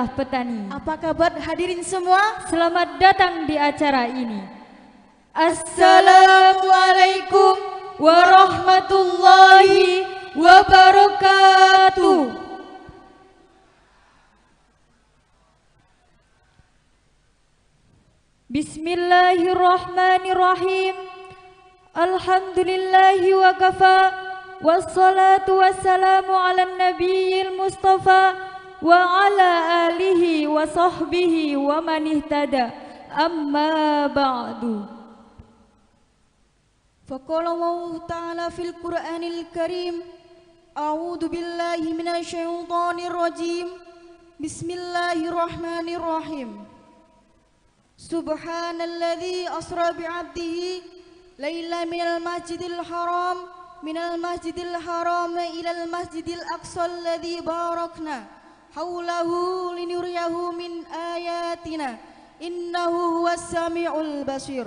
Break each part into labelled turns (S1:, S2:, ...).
S1: sejumlah petani.
S2: Apa kabar hadirin semua?
S1: Selamat datang di acara ini. Assalamualaikum warahmatullahi wabarakatuh. Bismillahirrahmanirrahim. Alhamdulillahi wa kafa. Wassalatu wassalamu ala nabiyil mustafa wa ala alihi wa sahbihi wa man ihtada. Amma ba'du.
S2: Faqala Allahu ta'ala fil Qur'anil Karim, a'udzu billahi minasy syaithanir rajim. Bismillahirrahmanirrahim. Subhanalladzi asra bi'abdihi laila minal masjidil haram minal masjidil haram ilal masjidil aqsa alladzi barakna haulahu linuriyahu min ayatina innahu huwas samiul basir.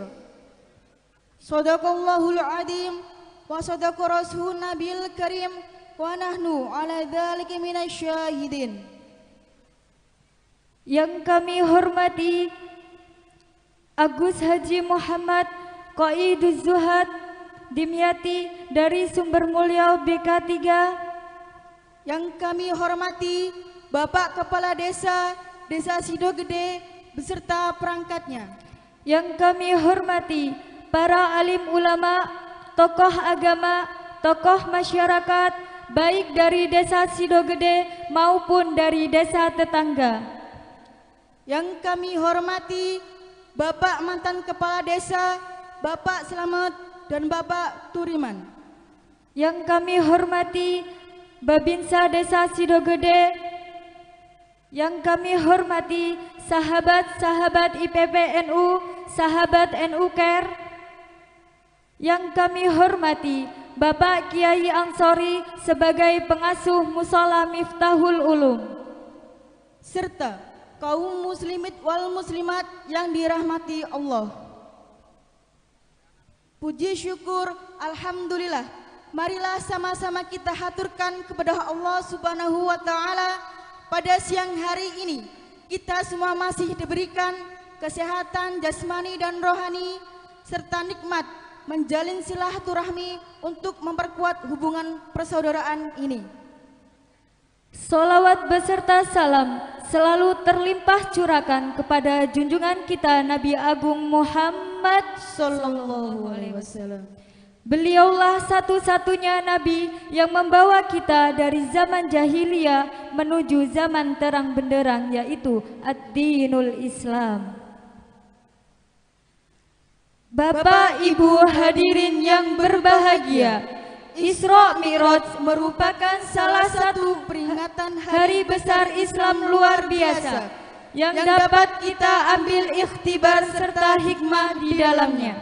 S2: Sadaqallahul azim wa sadaqa rasulun nabil karim wa nahnu ala dzalika minasyahidin.
S1: Yang kami hormati Agus Haji Muhammad Qaiduz Zuhad Dimyati dari Sumber Mulya BK3.
S2: Yang kami hormati Bapak Kepala Desa Desa Sidogede beserta perangkatnya.
S1: Yang kami hormati para alim ulama, tokoh agama, tokoh masyarakat, baik dari Desa Sidogede maupun dari desa tetangga.
S2: Yang kami hormati Bapak mantan Kepala Desa, Bapak Slamet dan Bapak Turiman.
S1: Yang kami hormati Babinsa Desa Sidogede. Yang kami hormati sahabat-sahabat IPPNU, sahabat NU Care. Yang kami hormati Bapak Kiai Ansori sebagai pengasuh Musola Miftahul Ulum,
S2: serta kaum muslimin wal muslimat yang dirahmati Allah. Puji syukur alhamdulillah, marilah sama-sama kita haturkan kepada Allah Subhanahu wa taala. Pada siang hari ini kita semua masih diberikan kesehatan jasmani dan rohani serta nikmat menjalin silaturahmi untuk memperkuat hubungan persaudaraan ini.
S1: Solawat beserta salam selalu terlimpah curahkan kepada junjungan kita Nabi Agung Muhammad
S2: Sallallahu Alaihi Wasallam.
S1: Beliaulah satu-satunya Nabi yang membawa kita dari zaman jahiliyah menuju zaman terang benderang, yaitu ad-dinul Islam. Bapak Ibu hadirin yang berbahagia, Isra Mi'raj merupakan salah satu
S2: peringatan
S1: hari besar Islam luar biasa yang dapat kita ambil ikhtibar serta hikmah di dalamnya.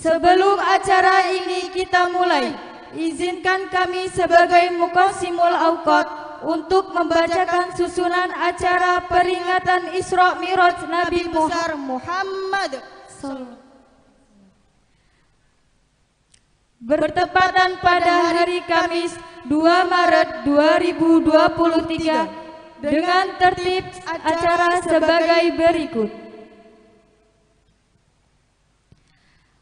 S1: Sebelum acara ini kita mulai, izinkan kami sebagai Muqassimul Awqat untuk membacakan susunan acara peringatan Isra Mi'raj Nabi
S2: besar Muhammad
S1: bertepatan pada hari Kamis 2 Maret 2023 dengan tertib acara sebagai berikut.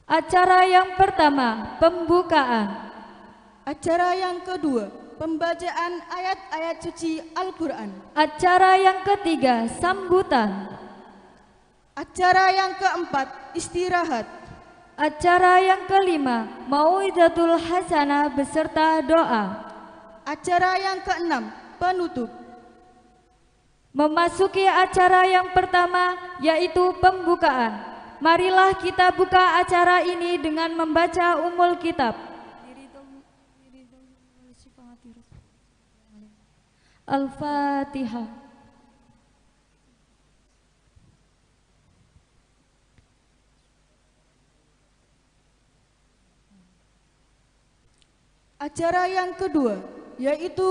S1: Acara yang pertama, pembukaan.
S2: Acara yang kedua, pembacaan ayat-ayat suci Al-Quran.
S1: Acara yang ketiga, sambutan.
S2: Acara yang keempat, istirahat.
S1: Acara yang kelima, mauizatul hasanah beserta doa.
S2: Acara yang keenam, penutup.
S1: Memasuki acara yang pertama, yaitu pembukaan. Marilah kita buka acara ini dengan membaca Ummul Kitab. Al-Fatihah.
S2: Acara yang kedua, yaitu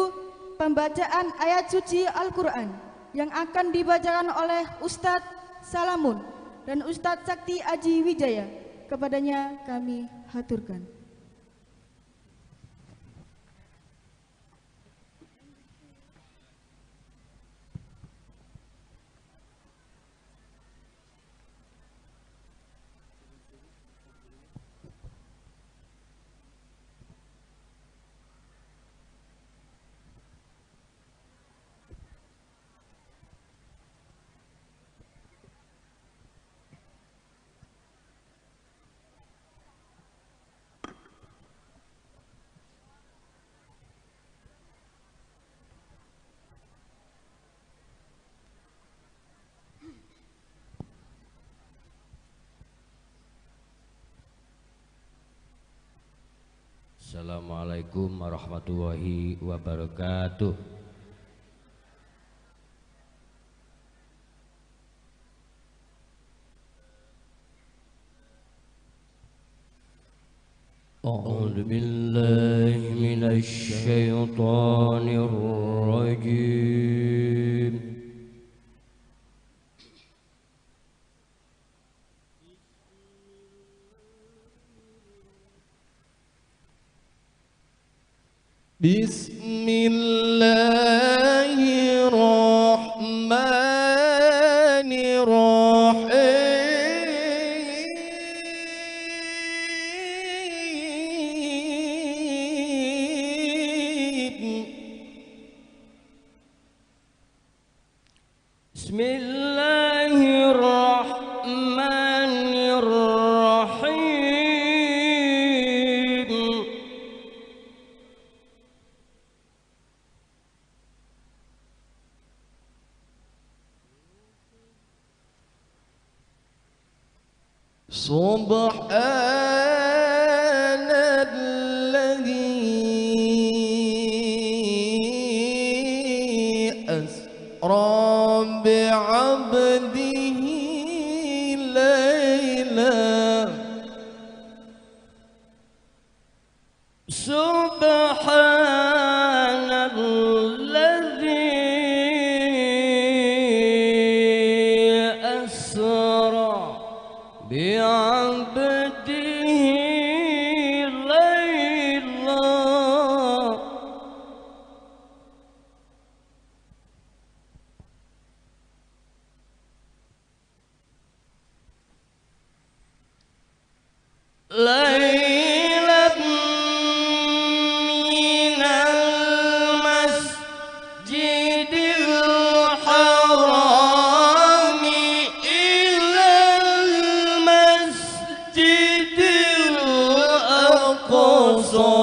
S2: pembacaan ayat suci Al-Quran yang akan dibacakan oleh Ustadz Salamun dan Ustadz Sakti Aji Wijaya. Kepadanya kami haturkan.
S3: Assalamualaikum warahmatullahi wabarakatuh. A'udzu billahi minasy syaithanir rajim.
S4: Bismillahirrahmanirrahim.
S3: Bismillahirrahmanirrahim.
S4: Subhanalladzi asra bi'abdihi laylan.
S3: Subhanalladzi asra bi'abdihi laylan. Laylan minal masjidil harami ilal masjidil aqsa.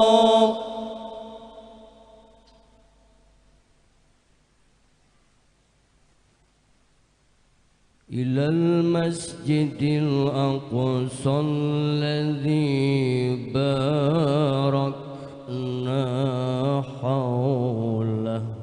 S3: Ilal masjidil aqsa alladhi barakna hawlahu.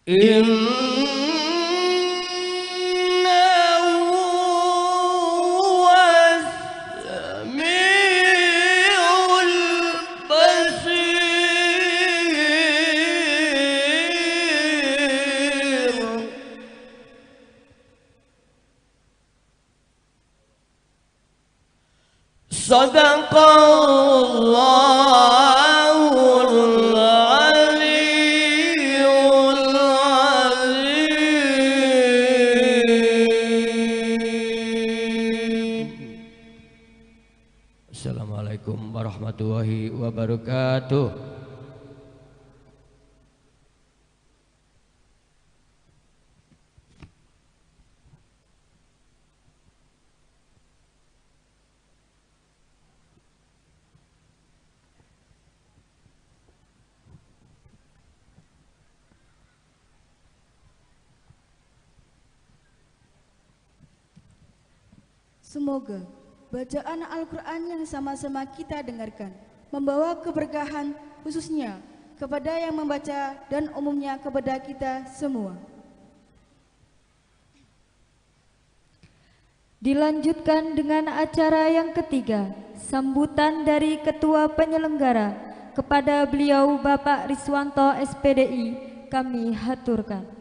S3: إنه هو السميع البصير. صدق الله العلي العظيم. Assalamualaikum warahmatullahi wabarakatuh.
S2: Semoga bacaan Al-Quran yang sama-sama kita dengarkan membawa keberkahan khususnya kepada yang membaca dan umumnya kepada kita semua. Dilanjutkan dengan acara yang ketiga, sambutan dari Ketua Penyelenggara kepada beliau Bapak Riswanto SPDI kami haturkan.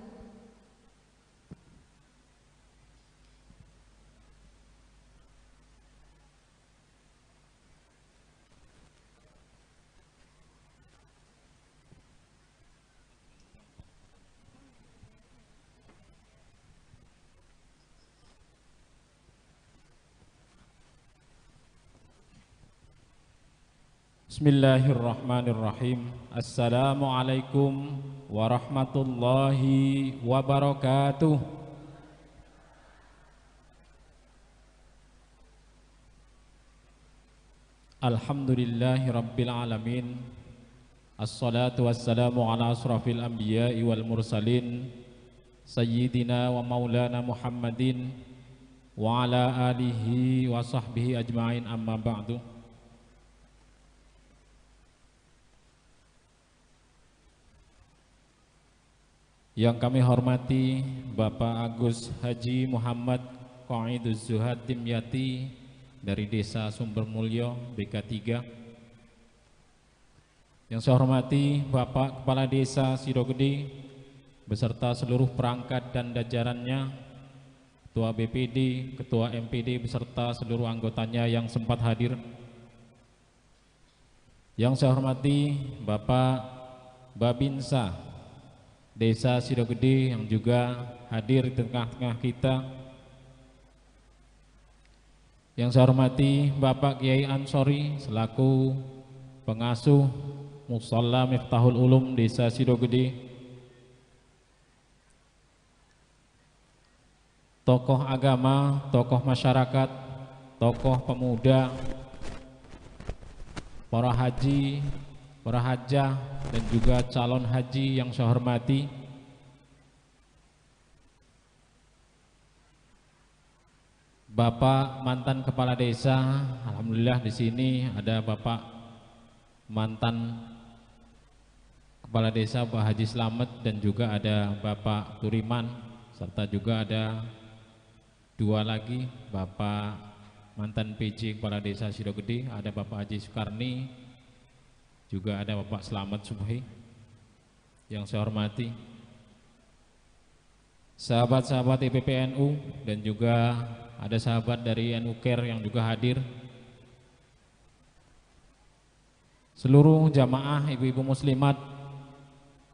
S5: Bismillahirrahmanirrahim. Assalamualaikum warahmatullahi wabarakatuh. Alhamdulillahi rabbil alamin. Assalatu wassalamu ala asrafil anbiya'i wal mursalin sayyidina wa maulana Muhammadin wa ala alihi wa sahbihi ajma'in, amma ba'du. Yang kami hormati Bapak Agus Haji Muhammad Qaiduz Zuhad Dimyati dari Desa Sumbermulyo BK3. Yang saya hormati Bapak Kepala Desa Sidogede beserta seluruh perangkat dan jajarannya, Ketua BPD, Ketua MPD beserta seluruh anggotanya yang sempat hadir. Yang saya hormati Bapak Babinsa Desa Sidogede yang juga hadir di tengah-tengah kita. Yang saya hormati Bapak Kiai Ansori selaku pengasuh Musalla Miftahul Ulum Desa Sidogede, tokoh agama, tokoh masyarakat, tokoh pemuda, para haji, para hajah, dan juga calon haji yang saya hormati. Bapak mantan kepala desa, alhamdulillah di sini ada Bapak mantan kepala desa Pak Haji Slamet dan juga ada Bapak Turiman, serta juga ada dua lagi Bapak mantan PJ kepala desa Sidogede, ada Bapak Haji Soekarni, juga ada Bapak Slamet Subhi. Yang saya hormati sahabat-sahabat IPPNU dan juga ada sahabat dari NU Care yang juga hadir, seluruh jamaah ibu-ibu muslimat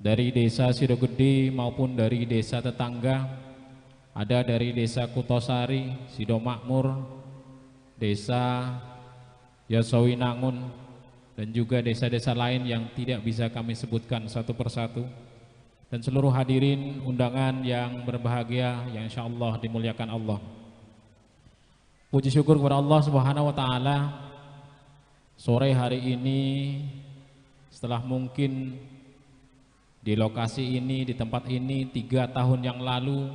S5: dari desa Sidogede maupun dari desa tetangga, ada dari desa Kutosari, Sidomakmur, desa Yosowinangun, dan juga desa-desa lain yang tidak bisa kami sebutkan satu persatu, dan seluruh hadirin undangan yang berbahagia yang insya Allah dimuliakan Allah. Puji syukur kepada Allah Subhanahu wa Ta'ala, sore hari ini setelah mungkin di lokasi ini, di tempat ini 3 tahun yang lalu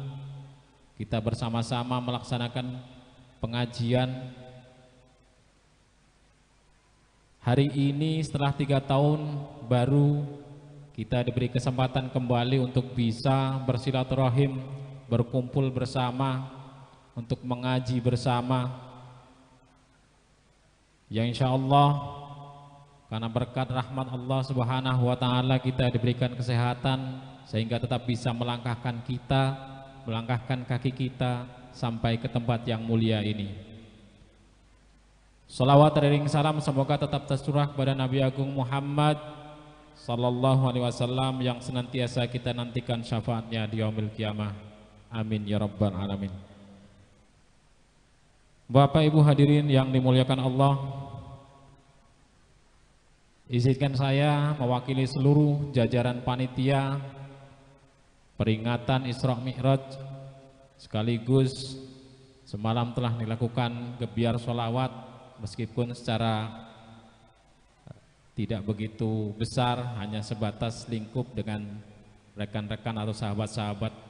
S5: kita bersama-sama melaksanakan pengajian. Hari ini setelah 3 tahun baru kita diberi kesempatan kembali untuk bisa bersilaturahim, berkumpul bersama, untuk mengaji bersama. Yang insya Allah karena berkat rahmat Allah Subhanahu wa Ta'ala kita diberikan kesehatan sehingga tetap bisa melangkahkan kaki kita sampai ke tempat yang mulia ini. Salawat ring salam semoga tetap tercurah kepada Nabi Agung Muhammad Sallallahu Alaihi Wasallam yang senantiasa kita nantikan syafaatnya di yaumil kiamah. Amin ya rabbal alamin. Bapak Ibu hadirin yang dimuliakan Allah, izinkan saya mewakili seluruh jajaran panitia peringatan Isra Mi'raj sekaligus semalam telah dilakukan gebyar sholawat meskipun secara tidak begitu besar, hanya sebatas lingkup dengan rekan-rekan atau sahabat-sahabat.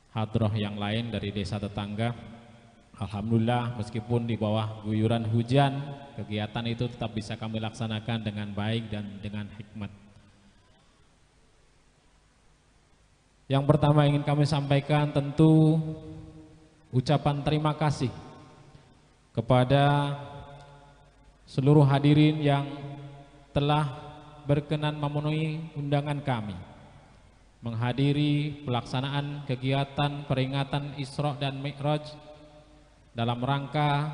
S5: Hadroh yang lain dari desa tetangga. Alhamdulillah meskipun di bawah guyuran hujan, kegiatan itu tetap bisa kami laksanakan dengan baik dan dengan hikmat. Yang pertama ingin kami sampaikan tentu ucapan terima kasih kepada seluruh hadirin yang telah berkenan memenuhi undangan kami menghadiri pelaksanaan kegiatan peringatan Isra dan Mi'raj dalam rangka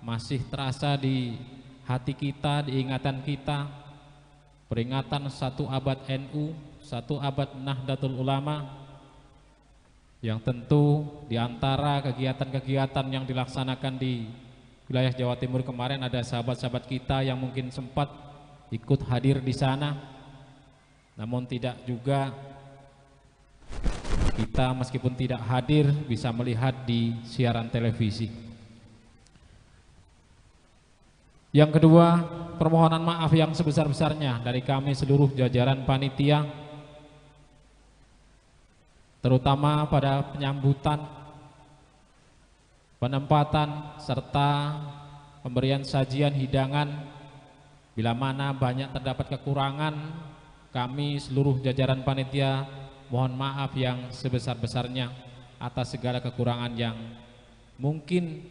S5: masih terasa di hati kita, di ingatan kita, peringatan 1 abad NU, 1 abad Nahdlatul Ulama, yang tentu di antara kegiatan-kegiatan yang dilaksanakan di wilayah Jawa Timur kemarin ada sahabat-sahabat kita yang mungkin sempat ikut hadir di sana, namun tidak juga kita meskipun tidak hadir bisa melihat di siaran televisi. Yang kedua, permohonan maaf yang sebesar-besarnya dari kami seluruh jajaran panitia, terutama pada penyambutan, penempatan, serta pemberian sajian hidangan. Bila mana banyak terdapat kekurangan, kami seluruh jajaran panitia mohon maaf yang sebesar-besarnya atas segala kekurangan yang mungkin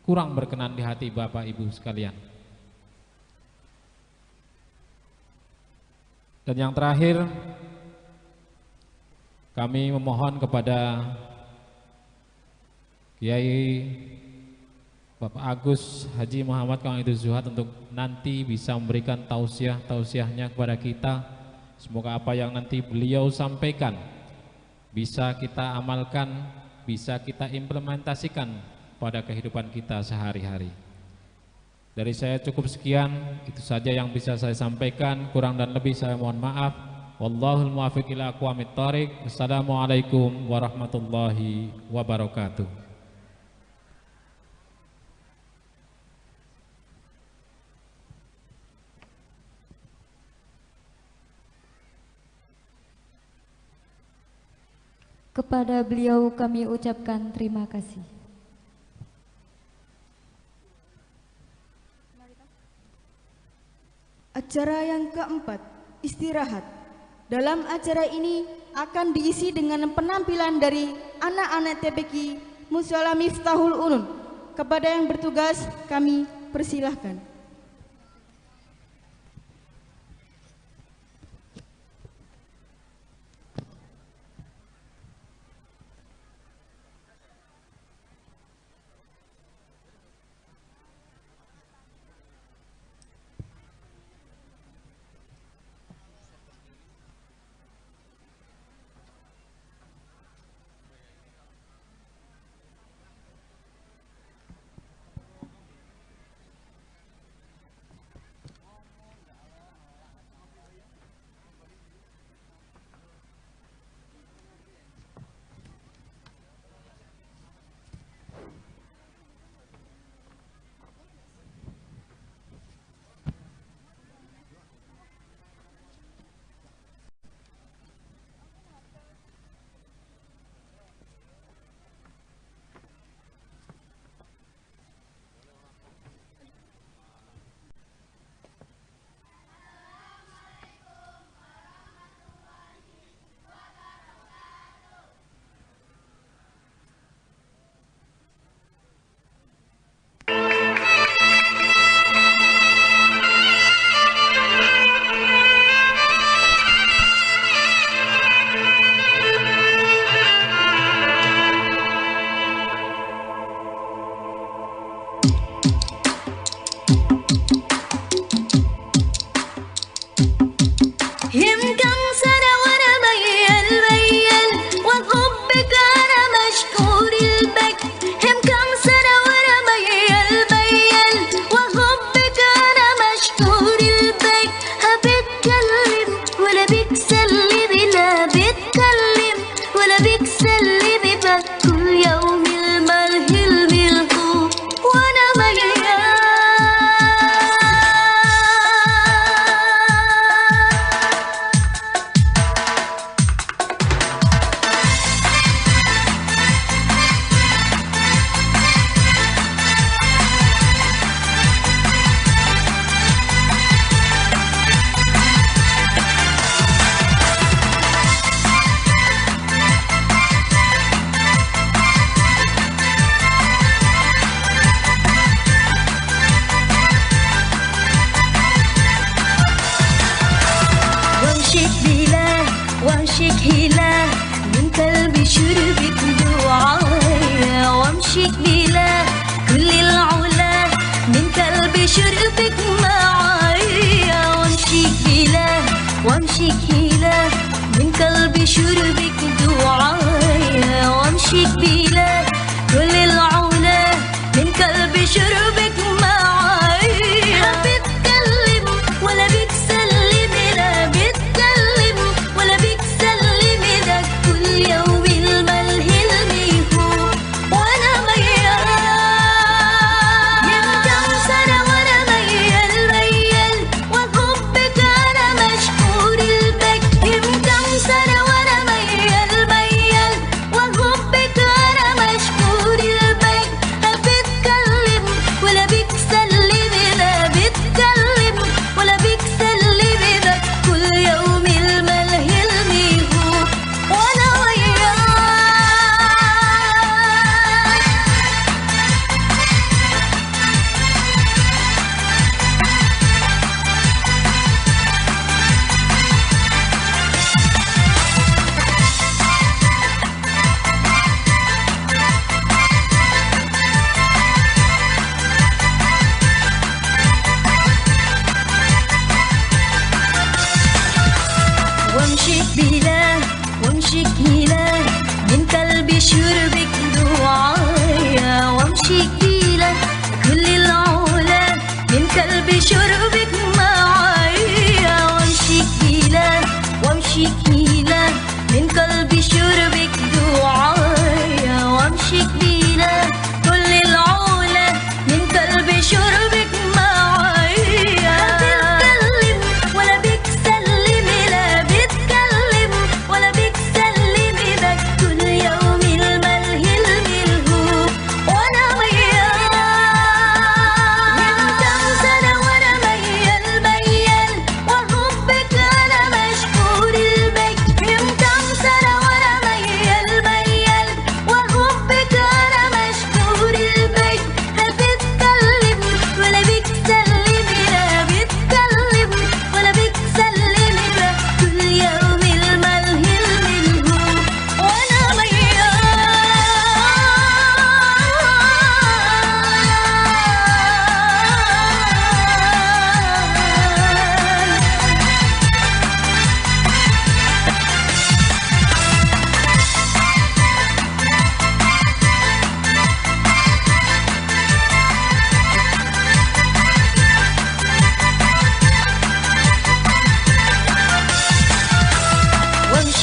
S5: kurang berkenan di hati Bapak Ibu sekalian. Dan yang terakhir, kami memohon kepada Kiai Bapak Agus Haji Muhammad Kang Idrus Zuhad untuk nanti bisa memberikan tausiah-tausiahnya kepada kita. Semoga apa yang nanti beliau sampaikan bisa kita amalkan, bisa kita implementasikan pada kehidupan kita sehari-hari. Dari saya cukup sekian, itu saja yang bisa saya sampaikan. Kurang dan lebih saya mohon maaf. Wallahul muwaffiq ila aqwamit thoriq. Assalamualaikum warahmatullahi wabarakatuh.
S1: Kepada beliau kami ucapkan terima kasih.
S2: Acara yang keempat, istirahat. Dalam acara ini akan diisi dengan penampilan dari anak-anak TPQ Mushola Miftahul Unun. Kepada yang bertugas kami persilahkan.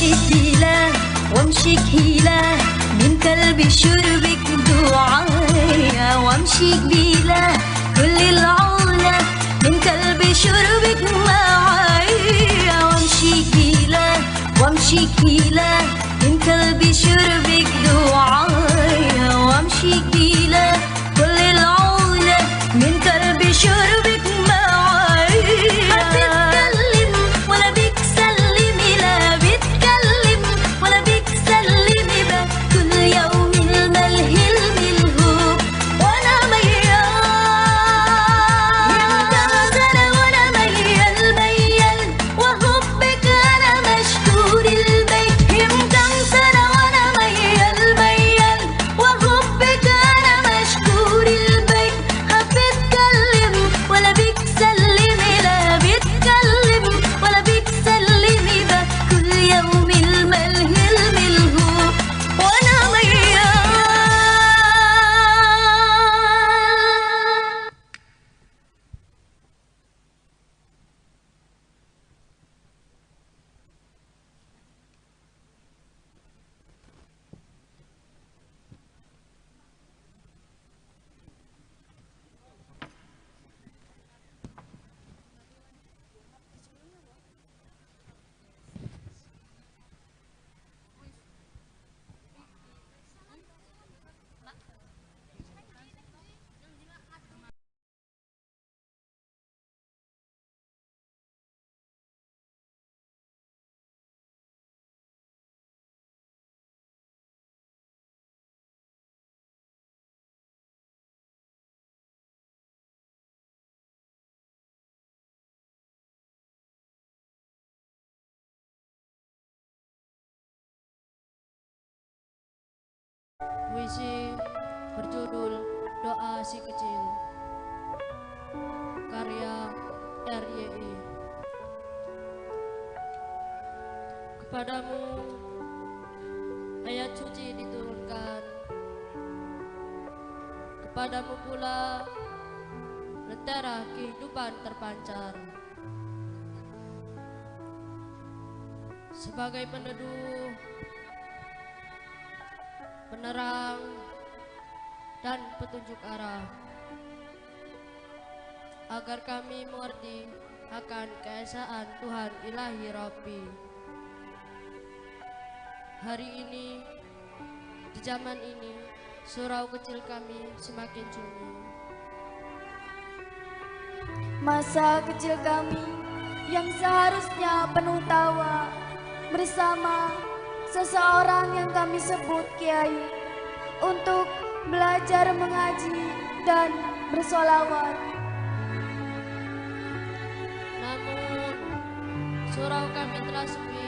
S6: وامشي كيلا وامشي كيلا من قلبي شربك دعايا، وامشي بلا كل العلا من قلبي شربك معايا، وامشي كيلا وامشي كيلا من قلبي شربك دعايا، وامشي كيلا كل العلا من قلبي شربك معايا. هتتكلم ولا بك سلمي، لا بتكلم ولا بك سلمي، بقى كل يوم الملهي الملهوب وانا ميال انا وانا ميال ميال وحبك انا مشكور البيت. يمكن سنة وانا ميال ميال وحبك انا مشكور البيت. هتتكلم ولا بك سلمي، لا بتكلم ولا بك سلمي، بقى كل يوم الملهي الملهوب وانا ميال.
S7: Puisi berjudul Doa Si Kecil, karya RYI. Kepadamu ayat suci diturunkan, kepadamu pula lentera kehidupan terpancar. Sebagai peneduh, penerang, dan petunjuk arah, agar kami mengerti akan keesaan Tuhan Ilahi Rabbi. Hari ini, di zaman ini, surau kecil kami semakin sunyi.
S1: Masa kecil kami yang seharusnya penuh tawa bersama seseorang yang kami sebut kiai untuk belajar mengaji dan bersolawat.
S7: Namun, surau kami telah sepi.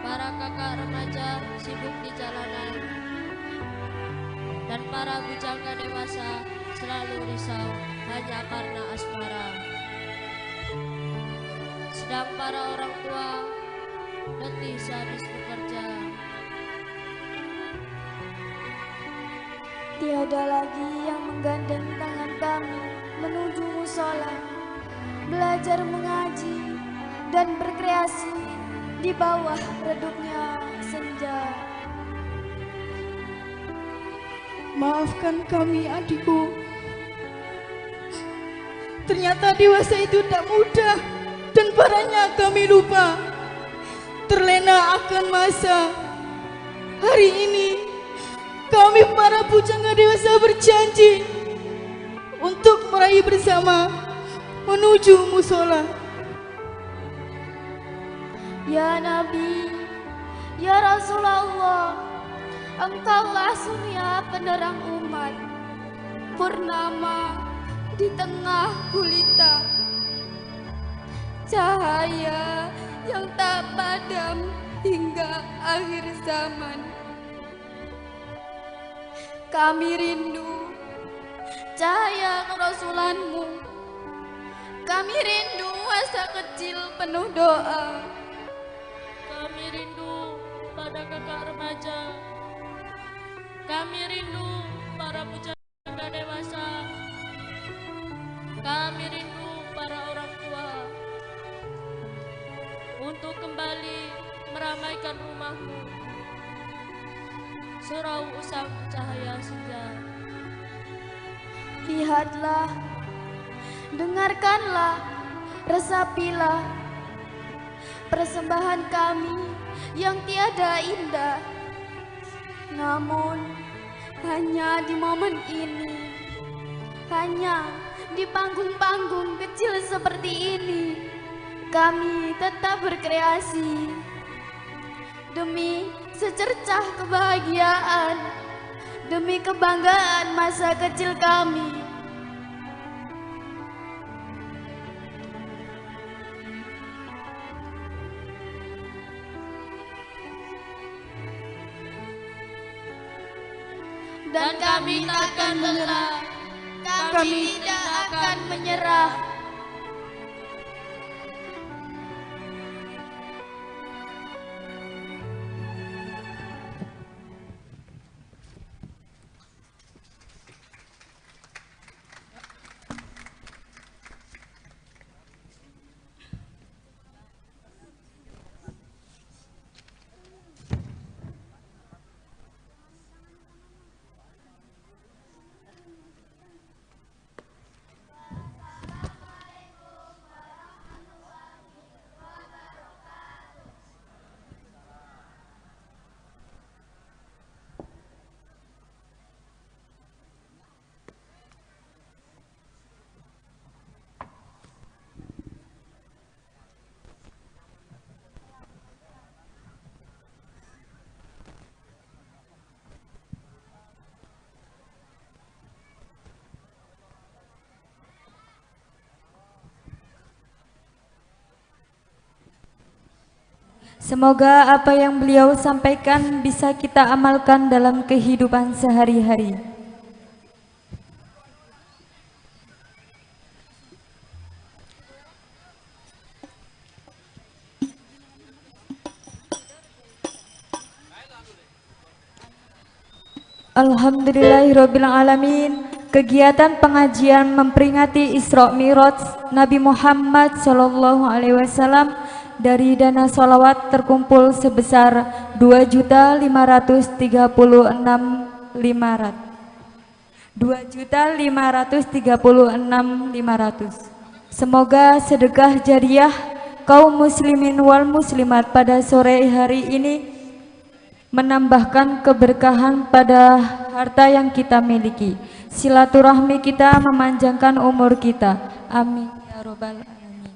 S7: Para kakak remaja sibuk di jalanan, dan para bujangga dewasa selalu risau hanya karena asmara. Sedang para orang tua letih sehabis bekerja.
S1: Tiada lagi yang menggandeng tangan kami menuju musola, belajar mengaji dan berkreasi di bawah redupnya senja.
S2: Maafkan kami adikku. Ternyata dewasa itu tak mudah dan parahnya kami lupa. Terlena akan masa. Hari ini kami para pujangga dewasa berjanji untuk meraih bersama menuju musola.
S1: Ya Nabi, Ya Rasulullah, Engkaulah sunya penerang umat, purnama di tengah gulita, cahaya yang tak padam hingga akhir zaman. Kami rindu cahaya kerasulanmu. Kami rindu masa kecil penuh doa.
S7: Kami rindu pada kakak remaja. Kami rindu para pujangga dewasa. Kami rindu para orang tua untuk kembali meramaikan Surau usang cahaya senja.
S1: Lihatlah, dengarkanlah, resapilah persembahan kami yang tiada indah. Namun hanya di momen ini, hanya di panggung-panggung kecil seperti ini, kami tetap berkreasi demi secercah kebahagiaan, demi kebanggaan masa kecil kami.
S7: Dan kami takkan lelah,
S1: kami tidak akan menyerah. Semoga apa yang beliau sampaikan bisa kita amalkan dalam kehidupan sehari-hari. Alhamdulillahirabbil alamin. Kegiatan pengajian memperingati Isra Mi'raj Nabi Muhammad Shallallahu Alaihi Wasallam dari dana sholawat terkumpul sebesar 2.536.500. 2.536.500. Semoga sedekah jariah kaum muslimin wal muslimat pada sore hari ini menambahkan keberkahan pada harta yang kita miliki. Silaturahmi kita memanjangkan umur kita. Amin ya robbal alamin.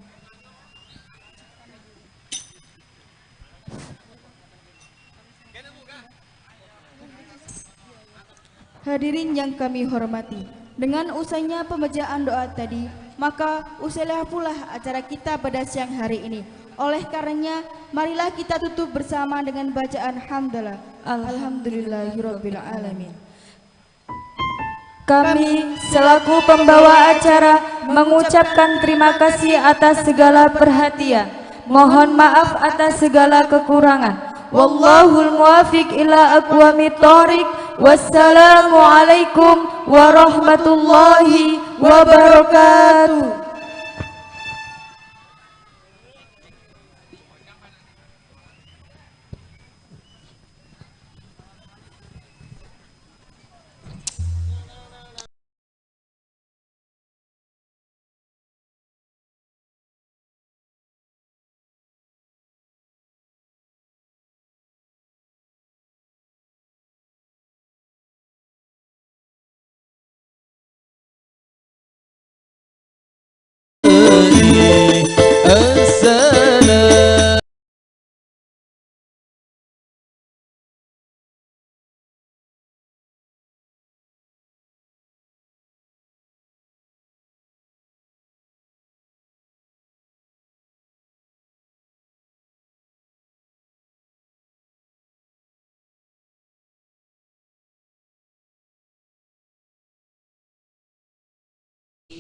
S2: Hadirin yang kami hormati, dengan usainya pembacaan doa tadi, maka usailah pula acara kita pada siang hari ini. Oleh karenanya, marilah kita tutup bersama dengan bacaan hamdalah. Alhamdulillahirabbil alamin.
S1: Kami selaku pembawa acara mengucapkan terima kasih atas segala perhatian. Mohon maaf atas segala kekurangan. Wallahul muwafiq ila aqwamit thoriq. Wassalamualaikum warahmatullahi wabarakatuh.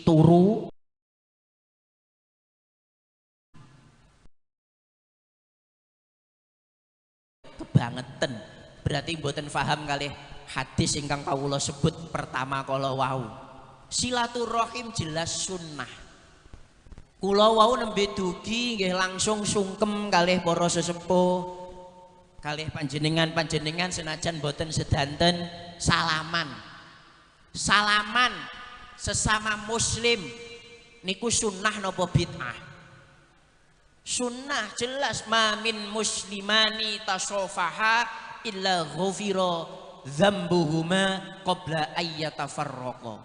S8: Turu kebangetan, berarti mboten faham kalih hadis ingkang kawula sebut pertama kala wau. Silaturahim jelas sunnah. Kula wau nembe dugi nggih langsung sungkem kalih para sesepuh. Kalih panjenengan-panjenengan senajan boten sedanten salaman. Salaman sesama muslim niku sunnah napa bid'ah? Sunnah jelas, ma min muslimani tasofaha illa ghufira dzambuhuma qabla ayyatafarraqa.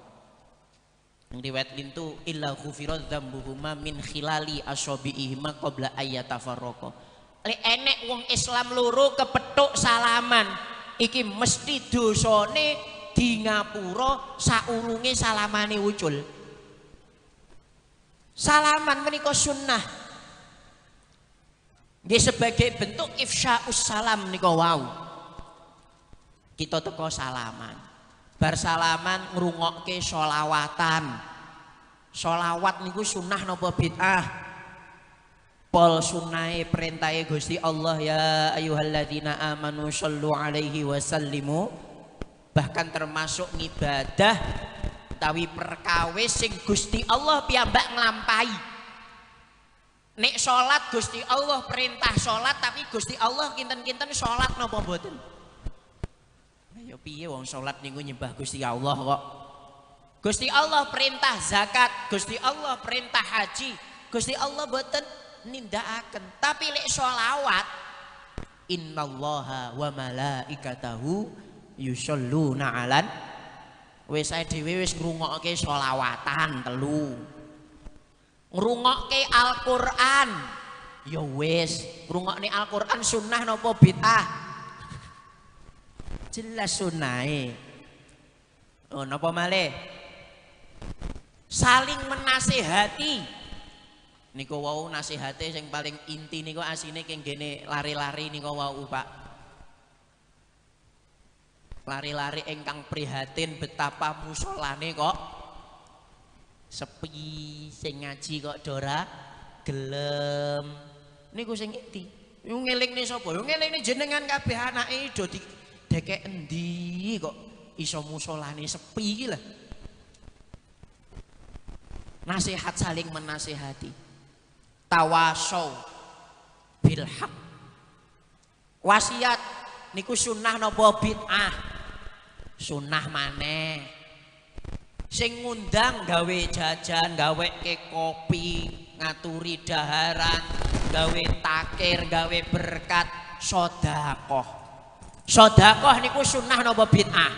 S8: Yang riwayat lintu illa ghufira dzambuhuma min khilali asabiihima qabla ayyatafarraqa. Lek enek wong Islam loro kepethuk salaman, iki mesti dosane di ngapura saurunge salamane ucul. Salaman menika sunnah. Nggih sebagai bentuk ifsya'us salam nika wau. Kita teko salaman. Bar salaman ngrungokke sholawatan. Sholawat niku sunnah napa bid'ah? Pol sunnahe perintahe Gusti Allah, ya ayyuhalladzina amanu shallu alaihi wasallimu. Bahkan termasuk ngibadah utawi perkawis sing Gusti Allah piyambak nglampahi. Nek salat Gusti Allah perintah salat, tapi Gusti Allah kinten-kinten salat napa mboten? Ya piye wong salat niku nyembah Gusti Allah kok. Gusti Allah perintah zakat, Gusti Allah perintah haji, Gusti Allah mboten nindakaken. Tapi lek sholawat, innallaha wa malaikatahu yusholluna 'alan. Wis ae dhewe wis ngrungokke sholawatan telu, ngrungokke Al-Qur'an ya wis. Ngrungokne Al-Qur'an sunnah napa bid'ah? Jelas sunnahe. Oh, napa malih? Saling menasehati. Niku wau nasihate sing paling inti niku asine keng gene lari-lari niku wau Pak. Lari-lari ingkang prihatin betapa musolane kok sepi, sing ngaji kok dora gelem. Niku sing inti. Yo ngelingne sapa? Yo ngelingne jenengan kabeh anake do didekek endi kok iso musolane sepi iki lho. Nasihat, saling menasihati. Tawasau bil haq. Wasiat niku sunnah napa bid'ah? Sunnah maneh. Sing ngundang gawe jajan, gaweke kopi, ngaturi daharan, gawe takir, gawe berkat, sedekah. Sedekah niku sunnah napa bid'ah?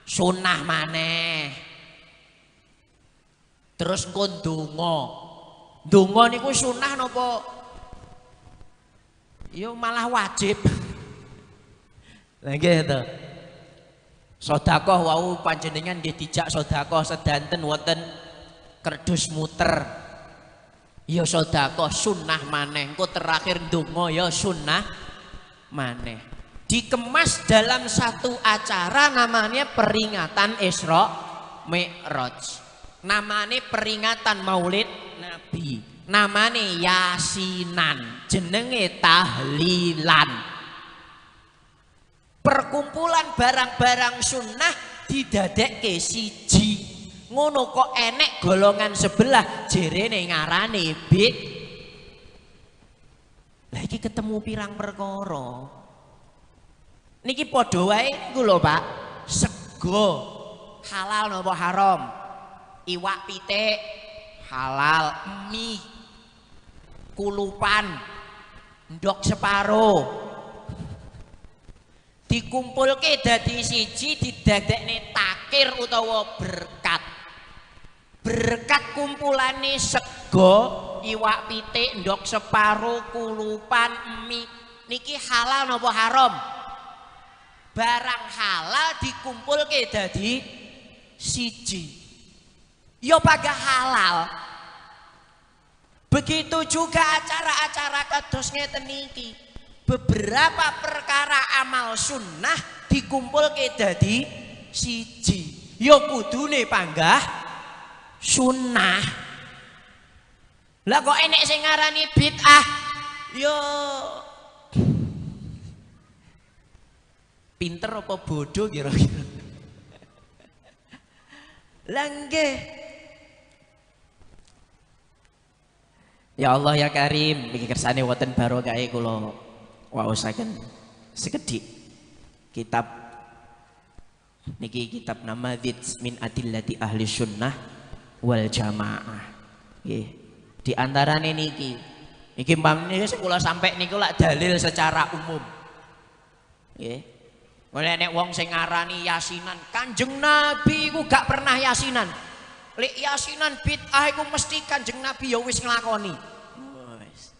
S8: Sunnah maneh. Terus engko ndonga. Ndonga niku sunah napa? Ya malah wajib. Lah nggih to. Sedekah wau panjenengan nggih dijak sedekah sedanten wonten kerdus muter. Ya sedekah sunah maneh. Engko terakhir ndonga ya sunah maneh. Dikemas dalam satu acara namanya peringatan Isra Mi'raj. Namanya peringatan Maulid Nabi, namanya yasinan, jenenge tahlilan. Perkumpulan barang-barang sunnah didadekke siji. Ngono kok enek golongan sebelah jerene ngarane bid. Lah iki ketemu pirang perkara. Niki padha wae niku lho Pak. Sego halal napa haram? Iwak pitik halal, mie kulupan, ndok separo, dikumpulke dadi siji, didadekne takir utawa berkat. Berkat kumpulane sego, iwak pitik, ndok separo, kulupan, mie niki halal napa haram? Barang halal dikumpulke dadi siji, ya paga halal. Begitu juga acara-acara kados ngeten niki, beberapa perkara amal sunnah dikumpulke dadi siji, ya kudune panggah sunnah. Lah kok enek sing ngarani bid'ah? Ya pinter apa bodoh kira-kira? Lah nggih. Ya Allah ya Karim, iki kersane wonten barokahe kula waosaken. Sekedhik kitab niki, kitab Namadzij min Adillati Ahli Sunnah wal Jamaah. Nggih. Di antarane niki, niki umpamane sing kula sampe niku lak dalil secara umum. Nggih. Mulai nek wong sing ngarani yasinan, Kanjeng Nabi iku gak pernah yasinan. Lek yasinan bid'ah iku mesti Kanjeng Nabi ya wis nglakoni. Wis.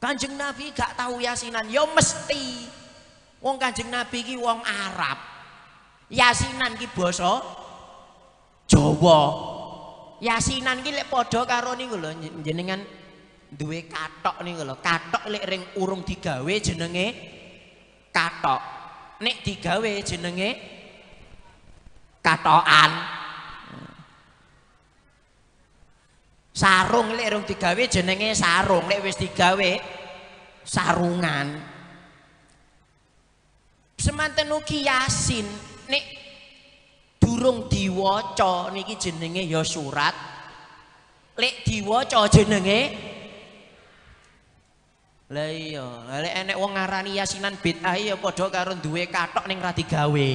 S8: Kanjeng Nabi gak tahu yasinan, ya mesti. Wong Kanjeng Nabi ki wong Arab. Yasinan ki basa Jawa. Yasinan ki lek padha karo niku lho, jenengan duwe kathok niku lho. Kathok lek ring urung digawe jenenge kathok. Nek digawe jenenge kathokan. Sarung lek urung digawe jenenge sarung, lek wis digawe sarungan. Semanten ugi Yasin nek durung diwaca niki jenenge ya surat, lek diwaca jenenge lah iya. Lek enek wong ngarani yasinan bid'ah ya padha karo duwe kathok ning ra digawe.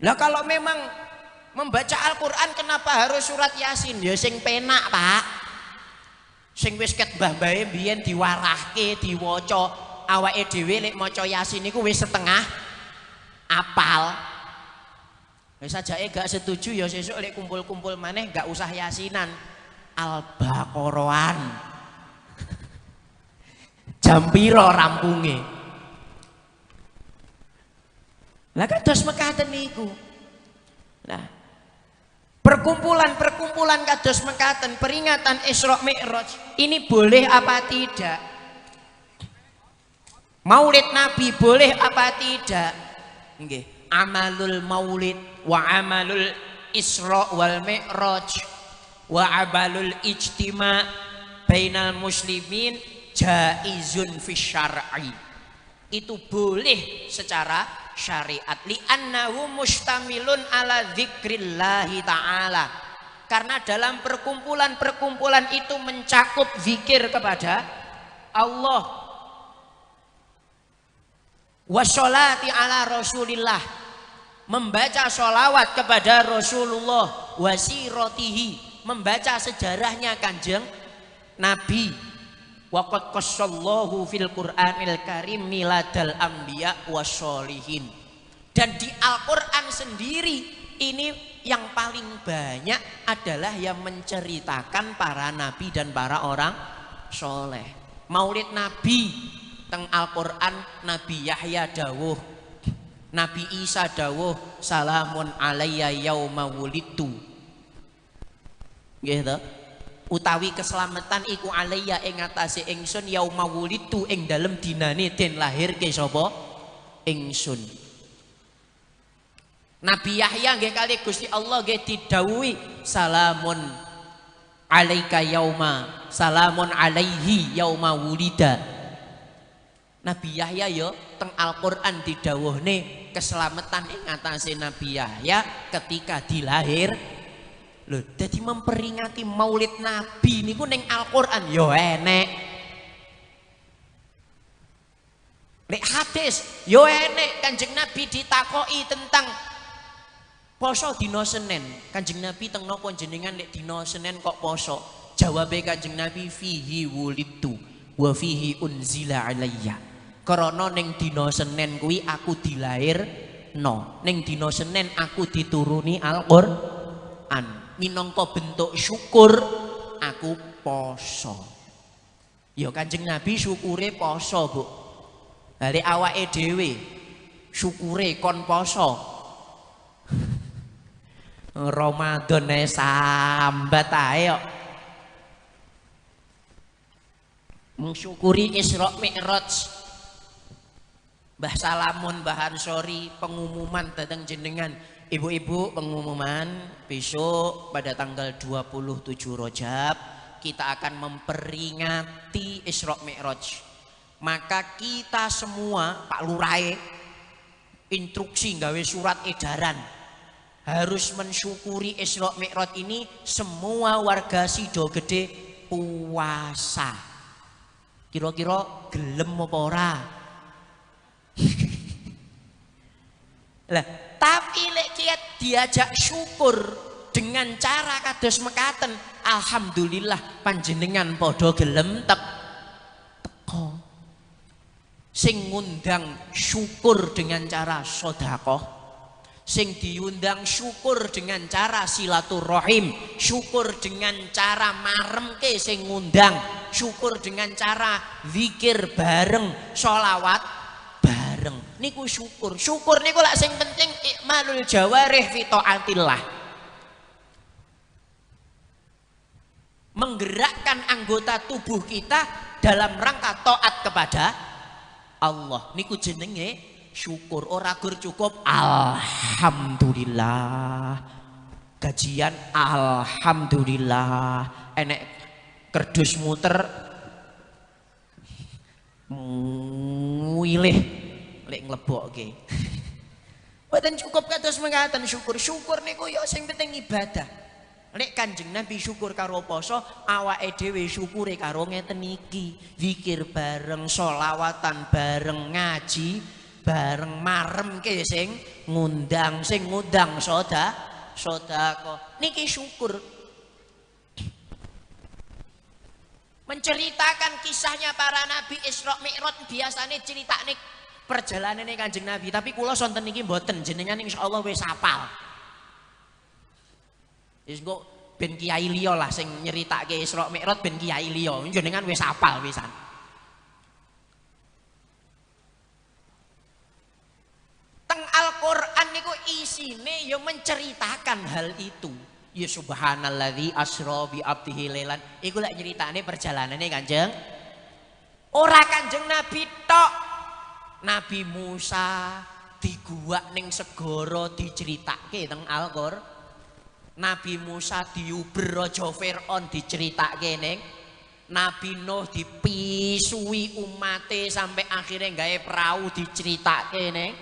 S8: Lah kalau memang membaca Al-Qur'an kenapa harus surat Yasin? Ya sing penak, Pak. Sing wis ket mbah-mbahe biyen diwarahke, diwaca, awake dhewe lek maca Yasin niku wis setengah apal. Wis ajake gak setuju ya sesuk lek kumpul-kumpul maneh gak usah yasinan, Al-Baqarahan. Jam piro rampunge? Lah kados mekaten niku. Nah, perkumpulan-perkumpulan kados mekaten peringatan Isra Mi'raj ini boleh apa tidak? Maulid Nabi boleh apa tidak? Nggih, amalul maulid wa amalul Isra wal Mi'raj wa amalul ijtima bainal muslimin jaizun fi syar'i. Itu boleh secara syariat, li'annahu mustamilun ala dzikrillahi ta'ala, karena dalam perkumpulan-perkumpulan itu mencakup zikir kepada Allah, washolati ala rasulillah, membaca sholawat kepada Rasulullah, wasirotihi, membaca sejarahnya Kanjeng Nabi. Waqad qassallahu fil Qur'anil Karim miladal anbiya wassolihin. Dan di Al-Qur'an sendiri ini yang paling banyak adalah yang menceritakan para nabi dan para orang soleh. Maulid Nabi teng Al-Qur'an Nabi Yahya dawuh, Nabi Isa dawuh, salamun alayya yauma wulidtu. Nggih to? Utawi keselamatan iku alayya ing atase ingsun yauma wulidtu ing dalem dinane den lahirke sapa ingsun. Nabi Yahya nggih kali Gusti Allah nggih didhawuhi salamun alaika yauma, salamun alaihi yauma wulida. Nabi Yahya yo teng Al-Qur'an didhawuhne keselamatan ing atase Nabi Yahya ketika dilahir. Lho, dadi memperingati Maulid Nabi niku ning Al-Qur'an yo enek. Nek hadis yo enek, Kanjeng Nabi ditakoki tentang poso dina Senin. Kanjeng Nabi teng napa jenengan nek dina Senin kok poso? Jawabe Kanjeng Nabi fihi wulidtu wa fihi unzila alayya. Krana ning dina Senin kuwi aku dilairno, ning dina Senin aku dituruni Al-Qur'an. Minangka bentuk syukur aku poso. Ya Kanjeng Nabi syukure poso, Bu. Lha lek awake dhewe syukure kon poso. Ramadan ae sambat ae kok. Mensyukuri Isra Mi'raj. Mbah Salamun, Mbah Ansori, pengumuman tentang jenengan. Ibu-ibu, pengumuman besok pada tanggal 27 Rajab kita akan memperingati Isra Mi'raj. Maka kita semua, Pak Lurae, instruksi gawe surat edaran harus mensyukuri Isra Mi'raj ini, semua warga Sidogede puasa. Kira-kira gelem apa ora? Lah, tapi lek diajak syukur dengan cara kados mekaten, alhamdulillah panjenengan padha gelem teko. Sing ngundang syukur dengan cara sedekah, sing diundang syukur dengan cara silaturahim, syukur dengan cara maremke sing ngundang, syukur dengan cara zikir bareng, sholawat bareng. Niku syukur. Syukur niku lak sing penting ikmalul jawarih fi taatillah. Menggerakkan anggota tubuh kita dalam rangka taat kepada Allah. Niku jenenge syukur. Ora gur cukup alhamdulillah, gajian alhamdulillah, enek kerdus muter milih lek nglebokke. Mboten cukup kados mekaten syukur. Syukur niku ya sing penting ibadah. Lek Kanjeng Nabi syukur karo poso, awake dhewe syukure karo ngeten iki, zikir bareng, sholawatan bareng, ngaji bareng, maremke sing ngundang, sing ngundang sedekah. Niki syukur. Menceritakan kisahnya para nabi Isra Mi'raj, biasane critakne perjalanane Kanjeng Nabi, tapi kula sonten niki mboten, jenengan insyaallah wis hafal. Wis engko ben kiai liya lah sing nyeritake Isra Mi'raj, ben kiai liya, jenengan wis hafal wisan. Teng Al-Qur'an niku isine ya menceritakan hal itu. Ya subhanalladzi asra bi abdihi lailan. Iku lek nyeritane perjalanane Kanjeng. Ora Kanjeng Nabi tok. Nabi Musa diguwak ning segara diceritake teng Al-Qur'an. Nabi Musa diuber raja Fir'aun diceritake ning Nabi Nuh dipisui umate sampai akhirnya gawe perahu diceritake ning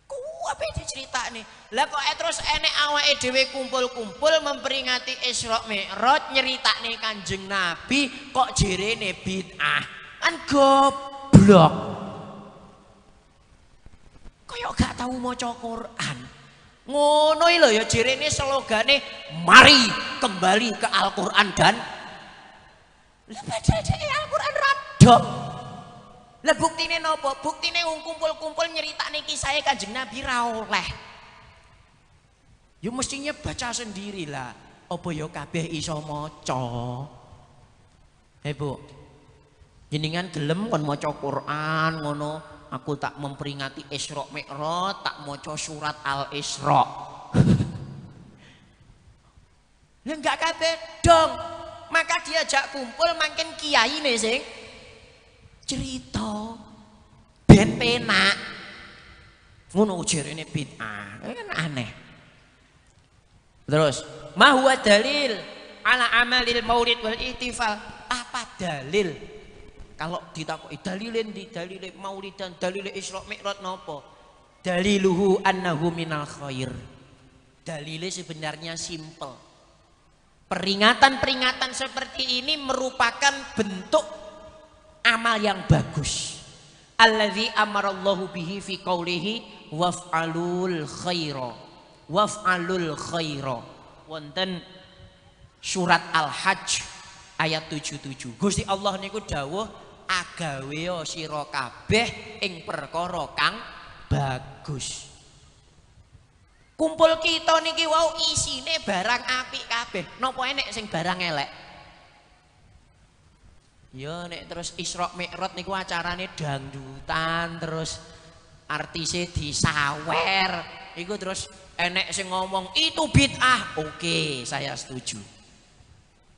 S8: kuwi diceritakne. Lah kok terus enek awake dhewe kumpul-kumpul memperingati Isra Mi'raj nyeritakne Kanjeng Nabi kok jerene bid'ah. Kan goblok. Kaya gak tau maca Quran. Ngono lho ya jerene slogane mari kembali ke Al-Qur'an dan lah padahal Al-Qur'an radok. Lah buktine napa? Buktine wong kumpul-kumpul nyeritakne kisahe Kanjeng Nabi ra oleh. Ya mestinya baca sendiri lah. Apa ya kabeh iso maca. Hei Bu, jenengan gelem kon maca Quran ngono. Aku tak memperingati Isra Mi'raj, tak maca surat Al-Isra. Lah enggak kabeh dong. Maka diajak kumpul makin kiai nih sing cerita ben penak. Ngono jerene bid'ah. Kan aneh. Terus, ma huwa dalil ala amalil maulid wal ihtifal? Apa dalil? Kalau ditakoki dalile ndi? Dalile maulidan, dalile Isra Mi'raj napa? Daliluhu annahu minal khair. Dalile sebenarnya simple. Peringatan-peringatan seperti ini merupakan bentuk amal yang bagus. Alladzi amarallahu bihi fi qaulihi waf'alul khaira. Waf'alul khaira. Wonten surat Al-Hajj ayat 77. Gusti Allah niku dawuh agaweo sira kabeh ing perkara kang bagus. Kumpul kita niki wau isine barang apik kabeh. Napa enek sing barang elek? Ya nek terus Isra Mi'raj niku acarane dangdutan terus artise disawer. Iku terus enek sing ngomong itu bid'ah. Oke, saya setuju.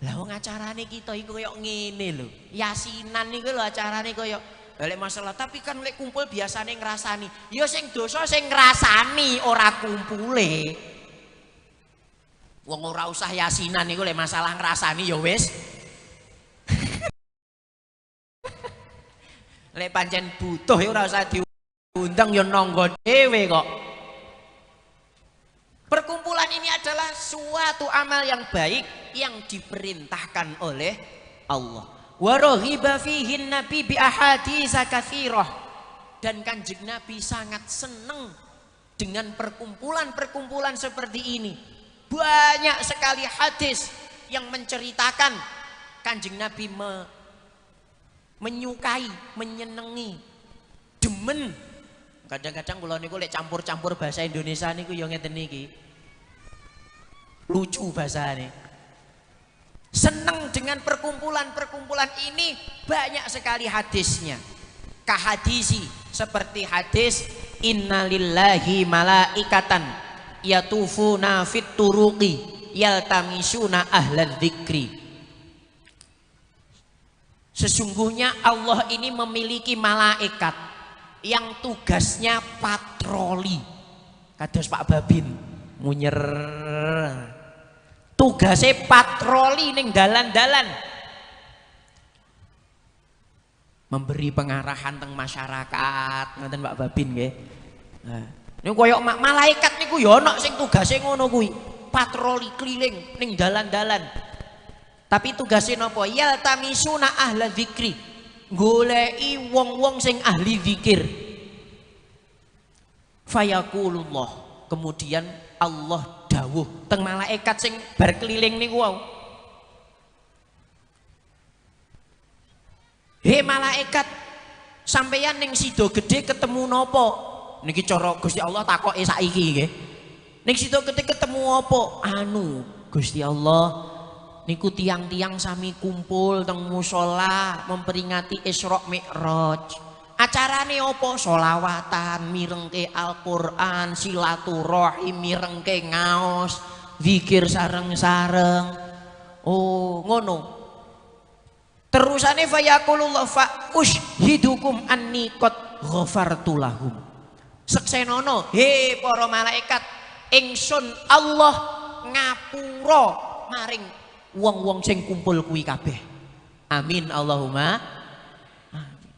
S8: Lah wong acarane kita iku koyo ngene lho. Yasinan niku lho acarane koyo lek masalah, tapi kan lek kumpul biasane ngrasani. Ya sing dosa sing ngrasani ora kumpule. Wong ora usah yasinan niku lek masalah ngrasani ya wis. Lek pancen butuh ya ora usah diundang ya nangga dhewe kok. Perkumpulan ini adalah suatu amal yang baik yang diperintahkan oleh Allah. Wa raghiba fihin nabi bi ahaditsa katsirah. Dan Kanjeng Nabi sangat seneng dengan perkumpulan-perkumpulan seperti ini. Banyak sekali hadis yang menceritakan Kanjeng Nabi menyukai, menyenengi, demen. Kadang-kadang kula niku lek campur-campur bahasa Indonesia niku ya ngeten niki. Lucu bahasane. Seneng dengan perkumpulan-perkumpulan ini, banyak sekali hadisnya. Kahadisi seperti hadis innalillahi malaikatan yatufuna fit turuqi yaltamisuna ahlal dzikri. Sesungguhnya Allah ini memiliki malaikat yang tugasnya patroli. Kados Pak Babin munyer. Tugasnya patroli ning dalan-dalan, memberi pengarahan teng masyarakat, ngoten Pak Babin nggih. Nah, niku koyo malaikat niku ya ana sing tugase ngono kuwi, patroli keliling ning dalan-dalan. Tapi tugasnya napa? Yaltamisuna ahla dzikri. Goleki wong-wong sing ahli zikir. Fayaqulullah. Kemudian Allah dawuh teng malaikat sing bar keliling niku wau. He malaikat, sampeyan ning Sido Gede ketemu napa? Niki cara Gusti Allah takoke saiki nggih. Ning Sido Gede ketemu apa? Anu, Gusti Allah niku tiang-tiang sami kumpul teng musala memperingati Isra Mi'raj. Acarane apa? Solawatan, mirengke Al-Qur'an, silaturahim, mirengke ngaos, zikir sareng-sareng. Oh, ngono. Terusane fayaqulullah fa ushidukum anni qad ghafartu lahum. Seksenono, he para malaikat, ingsun Allah ngapura maring wong-wong sing kumpul kuwi kabeh. Amin Allahumma.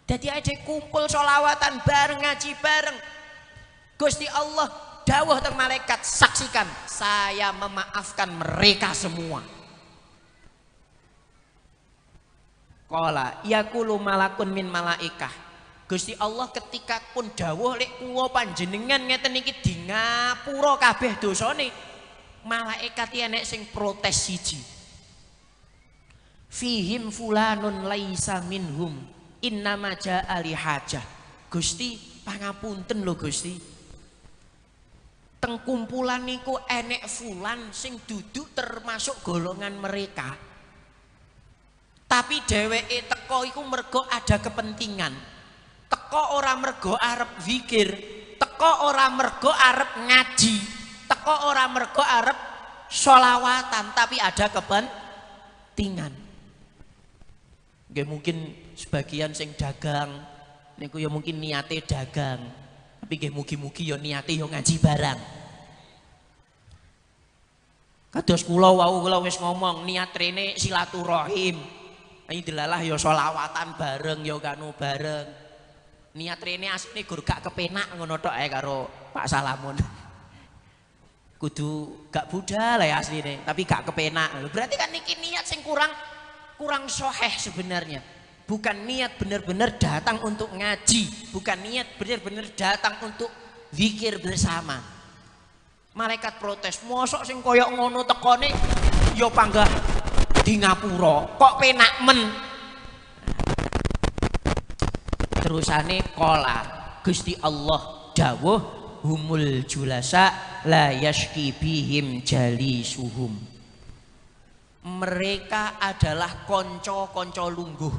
S8: Dadi aja kumpul solawatan bareng, ngaji bareng. Gusti Allah dawuh teng malaikat, saksikan saya memaafkan mereka semua. Qala yaqulu malakun min malaikah. Gusti Allah ketika pun dawuh lek kula panjenengan ngeten iki di ngapura kabeh dosane, malaikat enek sing protes siji. Fihim fulanun laisa minhum innama jaa li hajah. Gusti pangapunten lho Gusti, teng kumpulan niku enek fulan sing duduk termasuk golongan mereka, tapi dheweke teko iku mergo ada kepentingan. Teko ora mergo arep zikir, teko ora mergo arep ngaji, teko ora mergo arep sholawatan, tapi ada kepentingan. Nggih mungkin sebagian sing dagang niku ya mungkin niate dagang, tapi nggih mugi-mugi ya niate ya ngaji barang. Kados kula wau kula wis ngomong niat rene silaturahim. Ini delalah ya sholawatan bareng ya kanu bareng. Niat rene asline gur gak kepenak ngono tok ae karo Pak Salamun. Kudu gak budal ya asline, tapi gak kepenak. Berarti kan niki niat sing kurang soheh sebenarnya. Bukan niat bener-bener datang untuk ngaji, bukan niat bener-bener datang untuk zikir bersama. Malaikat protes, mosok sing koyok ngono tekone ya panggah di ngapura, kok penak men. Terusane kola Gusti Allah dawuh humul julasa la yashki bihim jalisuhum. Mereka adalah konco-konco lungguh.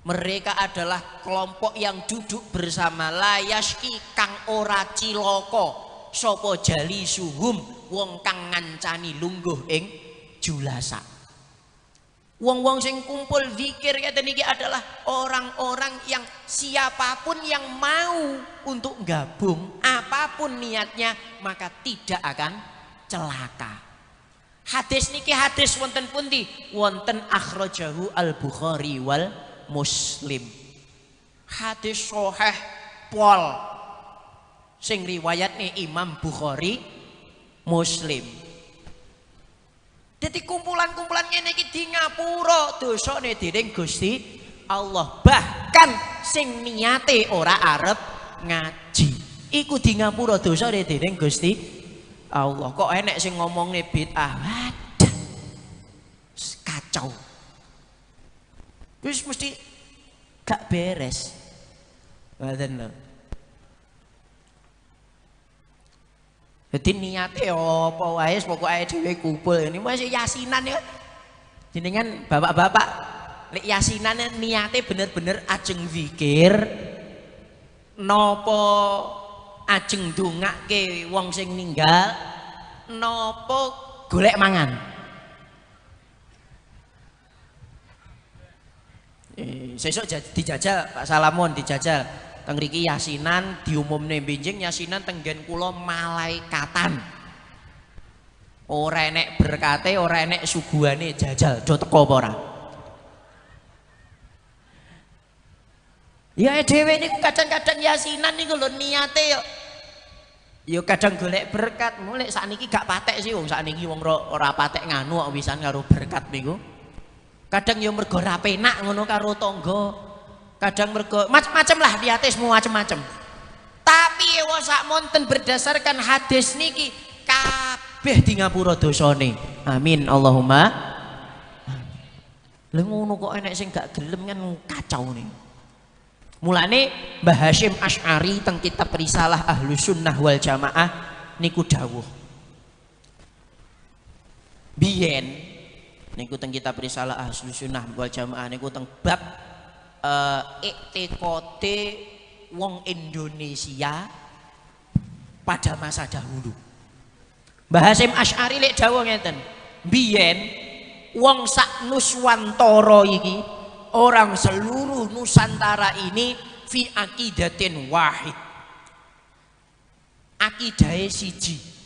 S8: Mereka adalah kelompok yang duduk bersama. La yashki kang ora cilaka sapa jalisuhum, wong kang ngancani lungguh ing julasa. Wong-wong sing kumpul zikir ngeten iki adalah orang-orang yang siapapun yang mau untuk gabung, apapun niatnya, maka tidak akan celaka. Hadis niki hadis wonten pundi? Wonten akhrajahu Al-Bukhari wal Muslim. Hadis sahih pol sing riwayatne Imam Bukhari Muslim. Dadi kumpulan-kumpulan ngene iki di ngapura dosane dening Gusti Allah. Bahkan sing niate ora arep ngaji iku di ngapura dosane dening Gusti Allah. Kok enek sing ngomongne bid'ah? Waduh, kacau. Wis mesti gak beres. Ngoten lho. Jadi niate apa wae pokoke dhewe kumpul ini masih yasinan ya. Jenengan bapak-bapak lek yasinan niate bener-bener ajeng zikir napa ajeng ndongake wong sing ninggal napa golek mangan. Sesuk dijajal Pak Salamon dijajal. Teng riki yasinan diumumne benjing yasinan tenggen kula malaikatan. Ora enek berkate, ora enek suguhane, jajal do teko apa ora? Ya dhewe niku kadang-kadang yasinan niku lho niate yo. Ya kadang golek berkat, mulek sakniki gak patek sih wong sakniki wong ora patek nganu kok wisan karo berkat niku. Kadang yo mergo ora penak ngono karo tangga. Kadang mergo macam-macam lah niate semua macam-macam. Tapi wong sak monten berdasarkan hadis niki kabeh di ngapura dosane. Amin Allahumma. Lha ngono kok enek sing gak gelem kan kacau nih. Mulane Mbah Hasyim Asy'ari teng kitab Risalah Ahlus Sunnah wal Jamaah niku dawuh. Biyen niku teng kitab Risalah Ahlus Sunnah wal Jamaah niku teng bab iktikode wong Indonesia pada masa dahulu. Mbah Hasyim Asy'ari lek dawuh ngeten, biyen wong sak Nuswantara iki, orang seluruh Nusantara ini fi aqidatin wahid. Akidahe siji.